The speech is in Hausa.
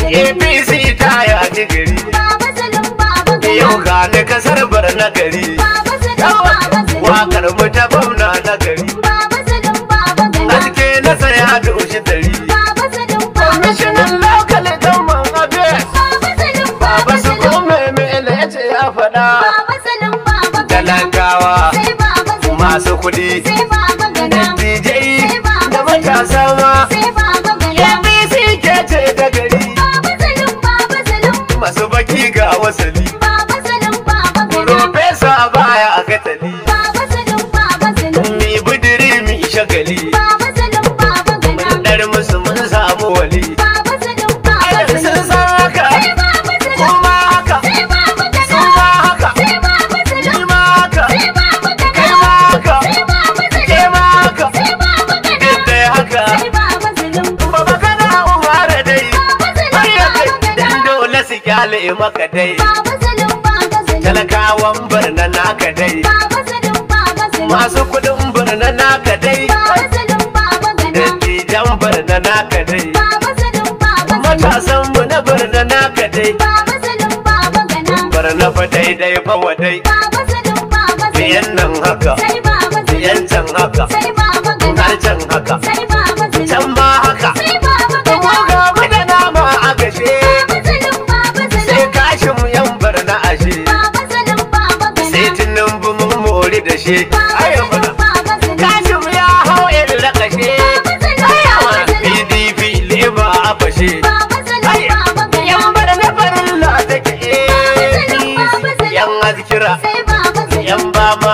APC ta yaji gari. Yau ga ni kasar bar na gari. Wakar mu ta gwamna na gari. Haske na saya doshi dari. Kwamishinan local government affairs. Baba su kome mele ce ya faɗa. Talakawa masu kuɗi, dattijai da matasa ma. APC ke ce ta gari. Masu baki ga wasali. Profesa baya a katali. Mi budiri mi shagali. Mun dar musu mun samu wali. Ai sun san haka, kuma haka, sun ma haka, ni ma haka, kai ma haka, ke ma haka, duk dai haka. Baba kana Umar dai, har ya kai, dan dole su kyale maka dai. Talakawan birnin naka dai, masu kudin birnin naka dai, dattijan birnin naka dai, matasan mu na birnin naka dai. Barna fa daidai fa wadai, biyan nan haka, biyan can haka, har can haka, can ma haka. Mu ga mu da nama a gashe, sai kashin yan barna ashe, sai Tinubu mun mori da shi. Ayo mana. Kashim ya hau irin rakashe, PDP lema a fashe. Yan barna farilla take APC, yan azkira, yan bama.